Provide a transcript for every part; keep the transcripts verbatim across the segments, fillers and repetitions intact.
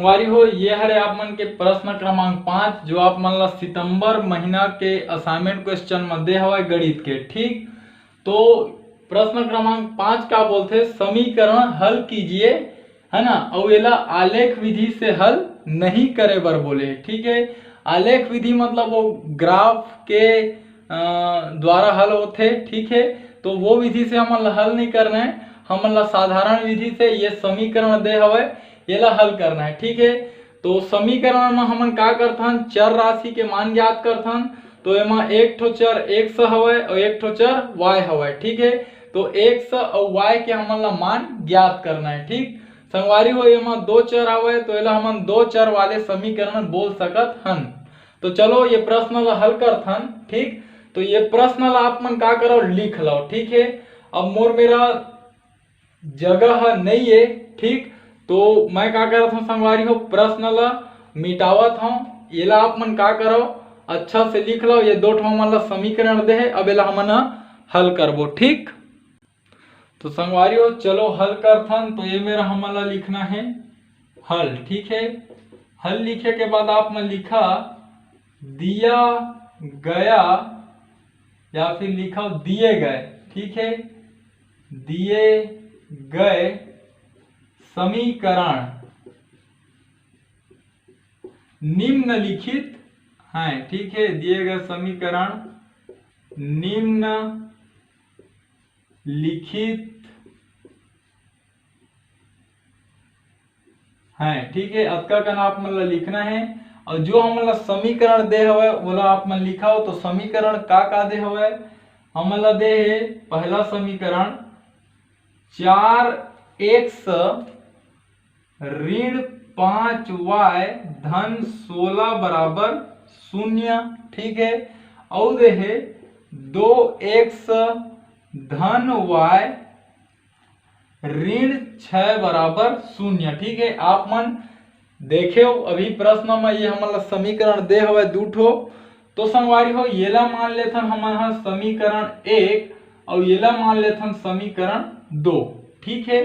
संगवारी हो, ये हरे आप मन के प्रश्न क्रमांक पाँच, जो आप मन ला सितंबर महीना के असाइनमेंट क्वेश्चन म दे हवय गणित के। ठीक, तो प्रश्न क्रमांक पाँच का बोलथे, समीकरण हल कीजिए, है ना, अउ एला आलेख विधि से हल नहीं करे बर बोले। ठीक है, आलेख विधि मतलब वो ग्राफ के अ, द्वारा हल होथे। ठीक है, तो वो विधि से हमन ला हल नहीं करना है, हमन ला साधारण विधि से ये समीकरण दे हवय, एला हल करना है। ठीक है, तो समीकरण में हमन का करथन, चर राशि के मान ज्ञात करथन। तो एमा एक ठो चर एक्स हवय और एक ठो चर वाई हवय। ठीक है, तो एक्स और वाई के हमन ला मान ज्ञात करना है। ठीक, संगवारी हो, एमा दो चर हवय, तो एला हमन दो चर वाले समीकरण बोल सकत हन। तो चलो, ये प्रश्न ला हल करथन। ठीक, तो ये प्रश्न ला आप मन का करो, लिख लो। ठीक है, अब मोर मेरा जगह ह नहीं है। ठीक, तो मैं का करत हूँ संगवारी हो, प्रश्न ला मिटावत हूँ। एला आप मन का करो, अच्छा से लिख लो। ये दो ठो हमन ला समीकरण दे है, अब एला हमन ह हल करबो। ठीक, तो संगवारी हो, चलो हल करथन। तो ये मेरा हमन ला लिखना है हल। ठीक है, हल लिखे के बाद आप मन लिखा, दिया गया या फिर लिखा दिए गए। ठीक है, दिए गए समीकरण निम्नलिखित हैं। ठीक है, दिए गए समीकरण निम्न लिखित हैं। ठीक है, अतका कन आप मन ला लिखना है। और जो हमन ला समीकरण दे हवय, ओला आप मन लिखाओ। तो समीकरण का का दे हवय? हमन ला दे हे पहला समीकरण, चार एक्स ऋण पाँच वाई धन सोलह बराबर शून्य। ठीक है, अउ दे हे दो एक्स धन वाई ऋण छह बराबर शून्य। ठीक है, आप मन देखेव अभी प्रश्न में ये हमन ला समीकरण दे हवय दू ठो। तो संगवारी हो, येला मान लेथन हमन ह समीकरण एक, अउ येला मान लेथन समीकरण दो। ठीक है,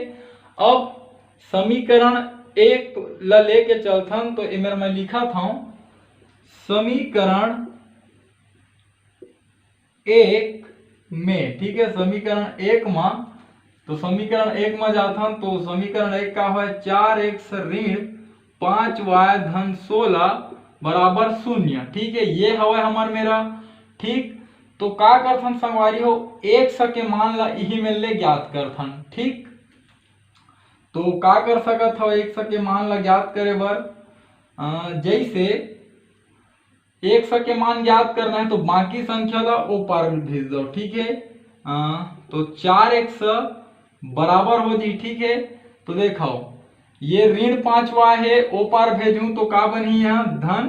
अब समीकरण एक ला लेके चलथन। तो एमेर मैं लिखत हूँ समीकरण एक में, ठीक है, समीकरण एक मा, तो समीकरण एक मा जाथन। तो समीकरण एक का हवय? चार एक्स ऋण पाँच वाई धन सोलह बराबर शून्य। ठीक है, ये हवय हमर मेरा। ठीक, तो का करथन संगवारी हो, एक्स के मान ला इही में ले ज्ञात करथन। ठीक, तो का कर सकत हव एक्स के मान ला ज्ञात करे बर? अ, जैसे एक्स के मान ज्ञात करना है तो बाकी संख्या ला ओ पार भेज दो। ठीक है, अ, तो चार एक्स बराबर हो जी। ठीक है, तो देखो, ये ऋण पाँच वाई है, ओ पार भेजूं तो का बनही? यहाँ धन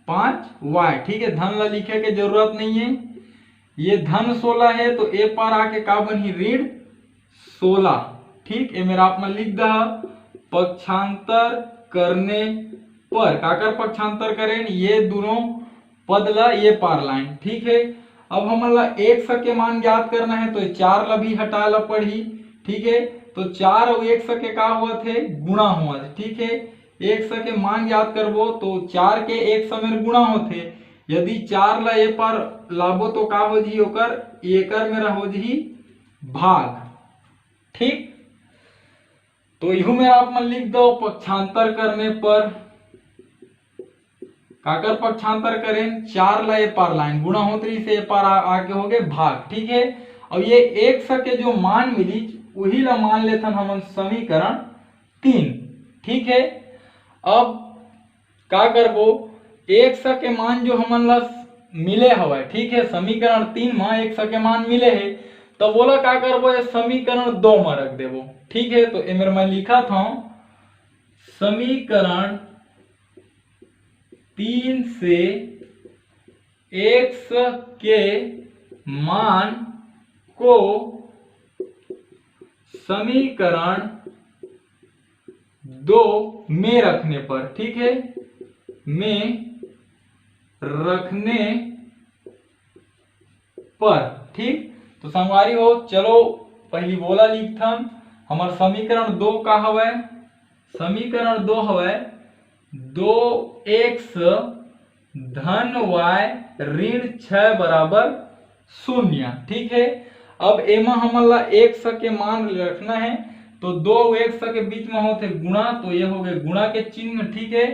पाँच वाई। ठीक है, धन ला लिखे के जरूरत नहीं है। ये धन सोलह है, तो ए पार आके का बनही? ऋण सोलह। ठीक, ए मेरा आप मन लिख दहा, पक्षांतर करने पर, काकर पक्षांतर करेन? ये दोनों पद ला ये पार लाइन। ठीक है, अब हमन ला एक्स के मान ज्ञात करना है, तो ये चार ला भी हटाए ला पड़ही। ठीक है, तो चार अउ एक्स के का होवत हे? गुणा होवत हे। ठीक है, एक्स के मान ज्ञात करबो तो चार के एक्स मेर गुणा होथे। यदि चार ला ए पार लाबो तो का हो जही ओकर? एकर मेरा हो जही भाग। ठीक, तो इहू मेरा आप मन लिख दो, पक्षांतर करने पर काकर पक्षांतर करेन? चार ला ए पार लाइन, गुणा होत रहिस, ए पार आ, आके हो गए भाग। ठीक है, और ये एक्स के जो मान मिली, वही ला मान लेथन हमन समीकरण तीन। ठीक है, अब का करबो, एक्स के मान जो हमन ला मिले हवय, ठीक है, समीकरण तीन मा एक्स के मान मिले हे, तो बोला का करबो, ये समीकरण दो मा रख देबो। ठीक है, तो एमेर मैं लिखत हूँ, समीकरण तीन से एक्स के मान को समीकरण दो में रखने पर, ठीक है, में रखने पर, ठीक। तो संगवारी हो, चलो पहली बोला लिखथन, हमर समीकरण दो का हवय? समीकरण दो हवय, दो एक्स धन वाई ऋण छः बराबर शून्य। ठीक है, अब एमा हमन ला एक्स के मान रखना है, तो दो अउ एक्स के बीच में होथे गुणा, तो ये हो गए गुणा के चिन्ह। ठीक है,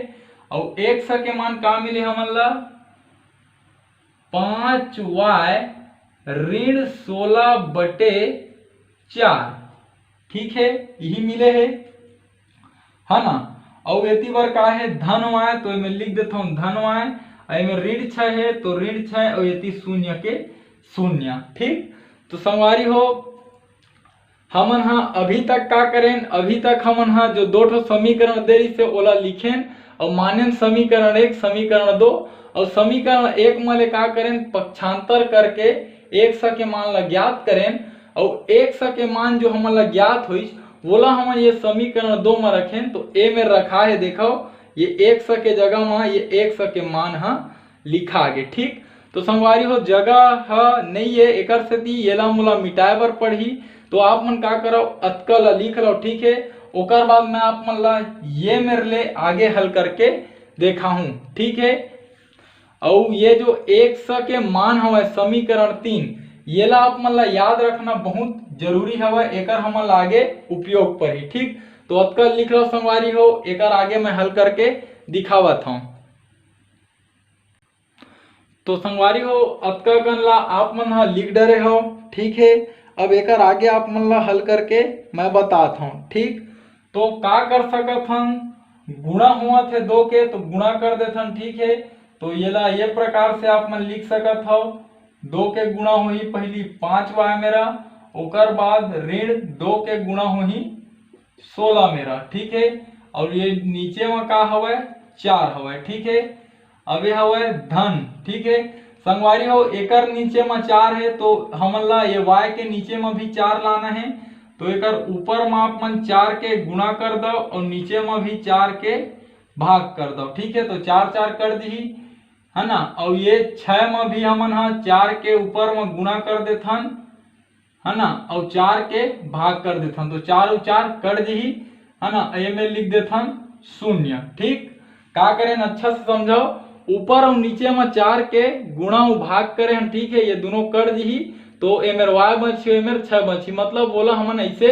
अउ एक्स के मान का मिले हमन ला? पाँच वाई ऋण सोलह बटे चार। ठीक है, यही मिले है, है ना? अउ एती बर का है? धन वाई, तो एमे लिख देथव धन वाई, अउ एमे ऋण छः है, तो ऋण छः, अउ एती शून्य के शून्य। ठीक, तो संगवारी हो, हमन हा अभी तक का करेन? अभी तक हमन हा जो दो ठो समीकरण दे रिहिसे, ओला लिखेन अउ मानेन समीकरण एक, समीकरण दो। अउ समीकरण एक म ले का करेन? पक्षांतर करके एक्स के मान ला ज्ञात करेन, अउ एक्स के मान जो हमन ला ज्ञात होइस, वोला हमन ये समीकरण दो म रखेन। तो ए में रखा है, देखव, ये एक्स के जगह म ये एक्स के मान हा लिखा गे। ठीक, तो संगवारी हो, जगह ह नई है, एकर सेती येला मोला मिटाए बर पड़ही। तो आप मन का करव, अतका ला लिख लव। ठीक है, ओकर बाद मैं आप मन ला ये मेर ले आगे हल करके देखाहूँ। ठीक है, अउ ये जो एक्स के मान हवय, समीकरण तीन, येला आप मन ला याद रखना बहुत जरूरी हवय, एकर हमन ला आगे उपयोग पड़ही। ठीक, तो अतका लिख लव संगवारी हो, एकर आगे मैं हल करके दिखावत हूँ। तो संगवारी हो, अतका कन ला आप मन ह लिख डरे हो। ठीक है, अब एकर आगे आप मन ला हल करके मैं बतात हूँ। ठीक, तो का कर सकत हन, गुणा हुआ थे दो के, तो गुणा कर देथन। ठीक है, तो येला ये प्रकार से आप मन लिख सकत हो, दो के गुणा होही पहली पाँच वाई मेरा, ओकर बाद ऋण दो के गुणा होही सोलह मेरा। ठीक है, और ये नीचे में का हवय? चार हवय। ठीक है, अब ये हवय धन। ठीक है संगवारी हो, एकर नीचे में चार है, तो हमन ला ये वाई के नीचे में भी चार लाना है। तो एकर ऊपर में आप मन चार के गुणा कर दो और नीचे में भी चार के भाग कर दो। ठीक है, तो चार चार कर दी, है ना। और ये छः में भी हमन हा चार के ऊपर में गुणा कर देथन, है ना, और चार के भाग कर देथन, तो चार और चार कट जही, है ना, एमे लिख देथन शून्य। ठीक, का करें, अच्छा से समझो, ऊपर और नीचे में चार के गुणा और भाग करें, ठीक है, ये दोनों कट जही, तो एमेर वाई बची, एमेर छः बची, मतलब बोला हमन ऐसे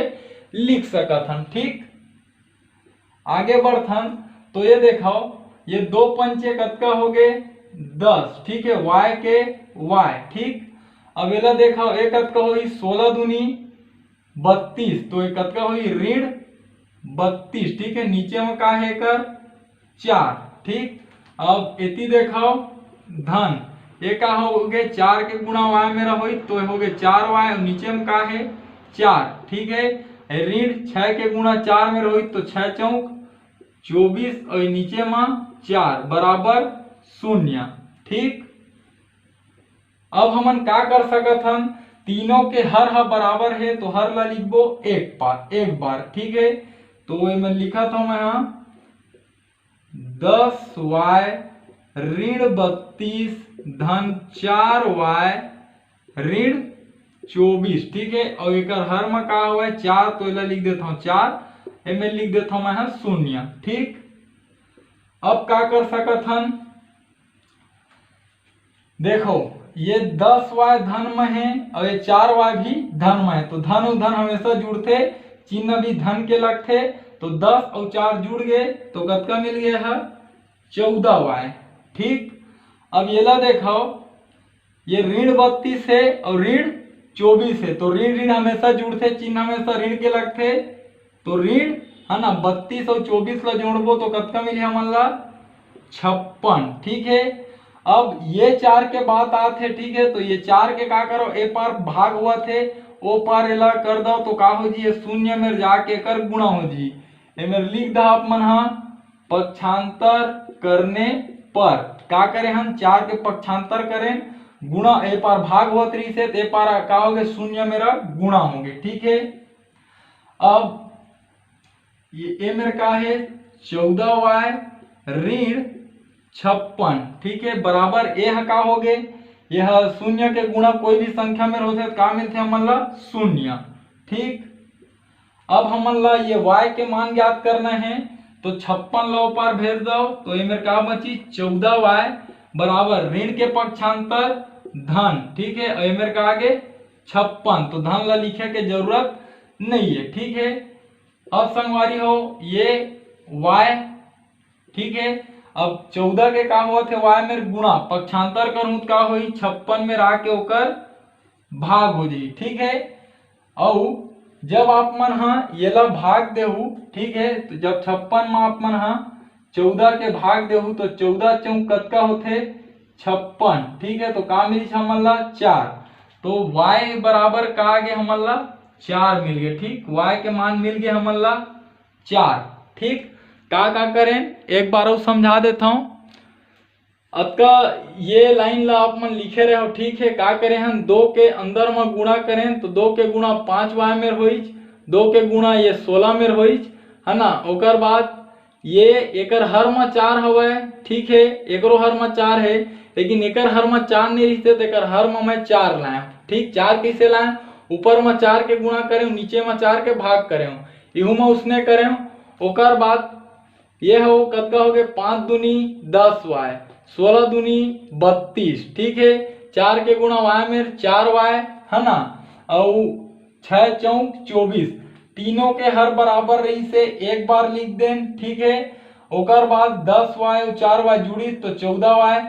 लिख सकत हन। ठीक, आगे बढ़थन, तो ये देखो, ये दो पंचे कतका हो गए? दस। ठीक है, वाई के वाई। ठीक, अब एला देखो, ये कतका होही? सोलह दूनी बत्तीस, तो ये कतका होही? ऋण बत्तीस। ठीक है, नीचे में का है एकर? चार। ठीक, अब एती देखो, धन, ये का हो गए? चार के गुणा वाई मेरा होही, तो हो गए चार वाई, और नीचे में का है? चार। ठीक है, ऋण छः के गुणा चार मेरा होही, तो छः चौक चौबीस और नीचे में चार बराबर शून्य। ठीक, अब हमन का कर सकत हन, तीनों के हर ह बराबर है, तो हर ला लिखबो एक बार, एक बार। ठीक है, तो एमे लिखत हूँ मैं हा, दस वाई ऋण बत्तीस धन चार वाई ऋण चौबीस। ठीक है, और एकर हर में का हुआ है? चार, तो एला लिख देता हूँ चार, एमे लिख देता हूँ मैं हा शून्य। ठीक, अब का कर सकत हन, देखो, ये दस वाई धन में है और ये चार वाई भी धन में है, तो धन और धन हमेशा जुड़थे, चिन्ह भी धन के लगथे। तो दस और चार जुड़ गए, तो कतका मिल गया है? चौदह वाई। ठीक, अब येला देखो, ये ऋण बत्तीस है और ऋण चौबीस है, तो ऋण ऋण हमेशा जुड़थे, चिन्ह हमेशा ऋण के लगथे। तो ऋण, है ना, बत्तीस और चौबीस ला जोड़बो तो कतका मिली हमन ला? छप्पन। ठीक है, अब ये चार के बात आत है, ठीक है, तो ये चार के का करो, ए पार भाग हुआ थे, ओ पार एला कर दो, तो का हो जी, ये शून्य में जाके कर गुणा हो जी। एमेर लिख दा आप मन हा, पक्षांतर करने पर का करे हम, चार के पक्षांतर करें, गुणा, ए पार भाग होत रही से, ए पार का हो गए, शून्य मेरा गुणा हो गए। ठीक है, अब ये ए मेर का है, चौदह वाई ऋण छप्पन। ठीक है, बराबर ए ह का हो गए, यह शून्य के गुणा कोई भी संख्या में होते तो का मिलते हमन ला? शून्य। ठीक, अब हमन ला ये वाई के मान ज्ञात करना है, तो छप्पन ला ओ पार भेज दव, तो एमेर का बची? चौदह वाई बराबर ऋण के पक्षांतर धन, ठीक है, और एमेर का आगे छप्पन, तो धन ला लिखे के जरूरत नहीं है, ठीक है। अब संगवारी हो, ये वाई, ठीक है, अब चौदह के का होत हे, वाई मेर गुणा, पक्षांतर करहूं त का होही, छप्पन मेर आके ओकर भाग हो जाही, ठीक है। अउ जब आप मन हा येला भाग देहू, ठीक है, तो जब छप्पन में आप मन हा चौदह के भाग देहू तो चौदह चौक कतका होथे? छप्पन, ठीक है। तो का मिलिस हमन ला? चार। तो वाई बराबर का आगे हमन ला? चार मिल गए, ठीक, वाई के मान मिल गए हमन ला चार, ठीक। का का करें एक बार अउ समझा देता हूँ। अतका ये लाइन ला आप मन लिखे रहो, ठीक है। का करे हन, दो के अंदर म गुणा करें तो दो के गुणा पाँच वाई मेर होइच, दो के गुणा ये सोलह मेर होइच, है ना। ओकर बाद ये एकर हर म चार हवय, ठीक है, एकरो हर म चार है, लेकिन एकर हर म चार नहीं रहिते तो एकर हर म मैं चार लाया, ठीक। चार कैसे लाया? ऊपर म चार के गुणा करे, नीचे म चार के भाग करे, इहू म उसने करे। ओकर बाद ये हो कतका हो गए? पाँच दूनी दस वाई, सोलह दूनी बत्तीस, ठीक है। चार के गुणा वाई मेर चार वाई, है ना, अउ छह चौक चौबीस, तीनों के हर बराबर रही से एक बार लिख देन, ठीक है। ओकर बाद दस वाई अउ चार वाई जुड़ी तो चौदह वाई,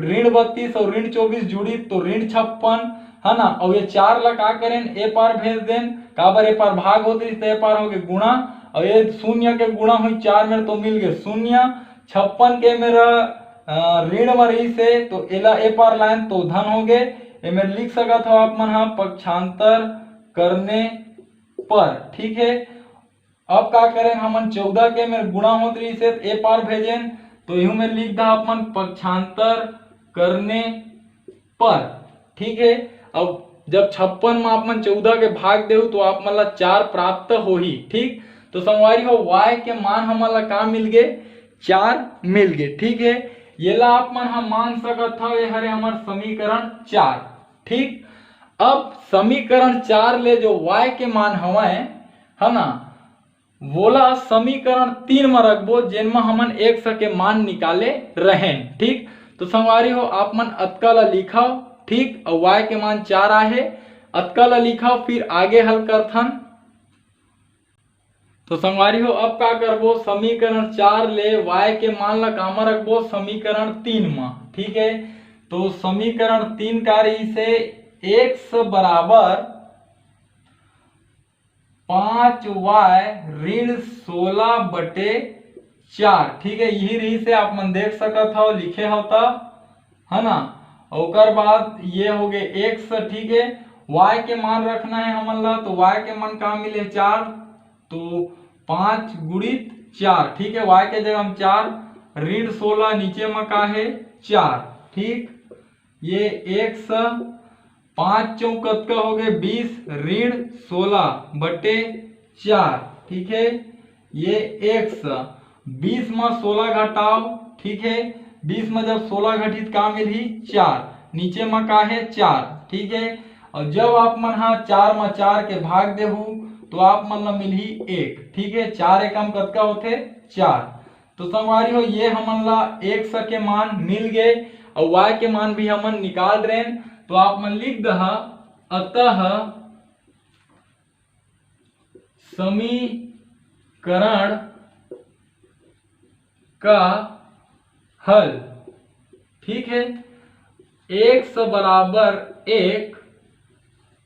ऋण बत्तीस और ऋण चौबीस जुड़ी तो ऋण छप्पन, है ना। और ये चार ला का करें, ए पार भेज देन, काबर ए पार भाग होत रहिस, ए पार हो गए गुणा, और ये शून्य के गुणा हुई चार मेर तो मिल गए शून्य। छप्पन के मेर ऋण में रही से तो एला ए पार लाइन तो धन हो गए। ए मेर लिख सकत हो आप मन हा पक्षांतर करने पर, ठीक है। अब का करें, हमन चौदह के मेर गुणा होत रही से ए पार भेजेन, तो यू में लिख दा अपन पक्षांतर करने पर, ठीक है। अब जब छप्पन में अपन चौदह के भाग देहू तो आप मन ला चार प्राप्त होही, ठीक। तो संगवारी हो, वाई के मान हमन ला का मिल गए? चार मिल गए, ठीक है। ये ला आप मन हम मान सकत हव, ये हरे हमर समीकरण चार, ठीक। अब समीकरण चार ले जो वाई के मान हवय, है ना, वोला समीकरण तीन म रखबो, जेन म हमन एक्स के मान निकाले रहेन, ठीक। तो संगवारी हो, आप मन अतका ला लिखव, ठीक, अउ वाई के मान चार आहे, अतका ला लिखव, फिर आगे हल करथन। तो संगवारी हो, अब का करबो, समीकरण चार ले वाई के मान ला कामा रखबो, समीकरण तीन म, ठीक है। तो समीकरण तीन का रही से एक्स बराबर पाँच वाई ऋण सोलह बटे चार, ठीक है। यही रही से आप मन देख सकत हव, लिखे हव त, है ना। ओकर बाद ये हो गए एक्स, ठीक है। वाई के मान रखना है हमन ला, तो वाई के मान का मिले? चार। तो पाँच गुणित चार, ठीक है। वाई के जगह हम चार, ऋण सोलह, नीचे में का है? चार, ठीक। ये एक्स, पाँच चौक कतका हो गए? बीस, ऋण सोलह बटे चार, ठीक है। ये एक्स, बीस में सोलह घटाओ, ठीक है, बीस में जब सोलह घटित का मिलही? चार, नीचे में का है? चार, ठीक है। और जब आप मन हा चार में चार के भाग देहू तो आप मन ला मिलही एक, ठीक है। चार एकम कतका होथे? चार। तो संगवारी हो, ये हमन ला एक्स के मान मिल गए और वाई के मान भी हमन निकाल रहे हैं। तो आप मन लिख दहा, अतः समीकरण का हल, ठीक है, एक्स बराबर एक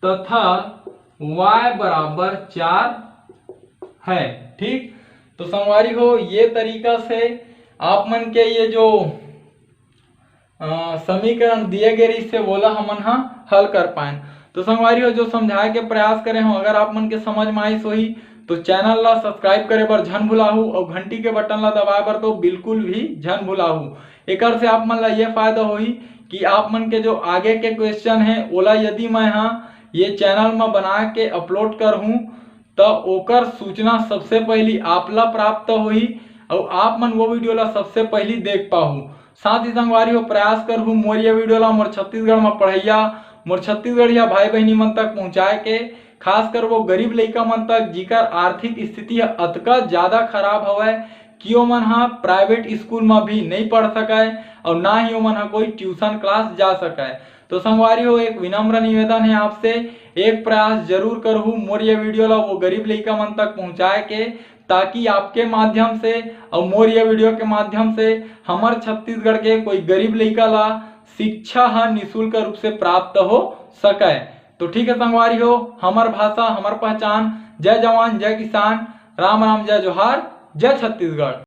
तथा वाई बराबर चार है, ठीक। तो संगवारी हो, ये तरीका से आप मन के ये जो अ, समीकरण दिए गए रहिस हे, वोला हमन ह हल कर पाएन। तो संगवारी हो, जो समझाए के प्रयास करे हो, अगर आप मन के समझ में आइस होही, तो चैनल ला सब्सक्राइब करे बर झन भुलाहू और घंटी के बटन ला दबाए बर तो बिल्कुल भी झन भुलाहू। एकर से आप मन ला ये फायदा होही कि आप मन के जो आगे के क्वेश्चन है, ओला यदि मैं ह ये चैनल में बना के अपलोड करहूँ, त ओकर सूचना सबसे पहली आप ला प्राप्त होही और आप मन वो वीडियो ला सबसे पहली देख पाहू। साथ ही संगवारी हो, प्रयास करहू मोर ये वीडियो ला मोर छत्तीसगढ़ में पढ़ैया, मोर छत्तीसगढ़िया भाई बहनी मन तक पहुँचाए के, खास कर वो गरीब लइका मन तक, जिकर आर्थिक स्थिति ह अतका ज्यादा खराब हवय कि ओमन ह प्राइवेट स्कूल म भी नहीं पढ़ सकय और ना ही ओमन ह कोई ट्यूशन क्लास जा सकय। तो संगवारी हो, एक विनम्र निवेदन है आपसे, एक प्रयास जरूर करहू मोर ये वीडियो ला वो गरीब लइका मन तक पहुंचाए के, ताकि आपके माध्यम से और मोर ये वीडियो के माध्यम से हमर छत्तीसगढ़ के कोई गरीब लइका ला शिक्षा ह निशुल्क रूप से प्राप्त हो सकय। तो ठीक है संगवारी हो, हमर भाषा हमर पहचान। जय जवान, जय किसान, राम राम, जय जोहार, जय छत्तीसगढ़।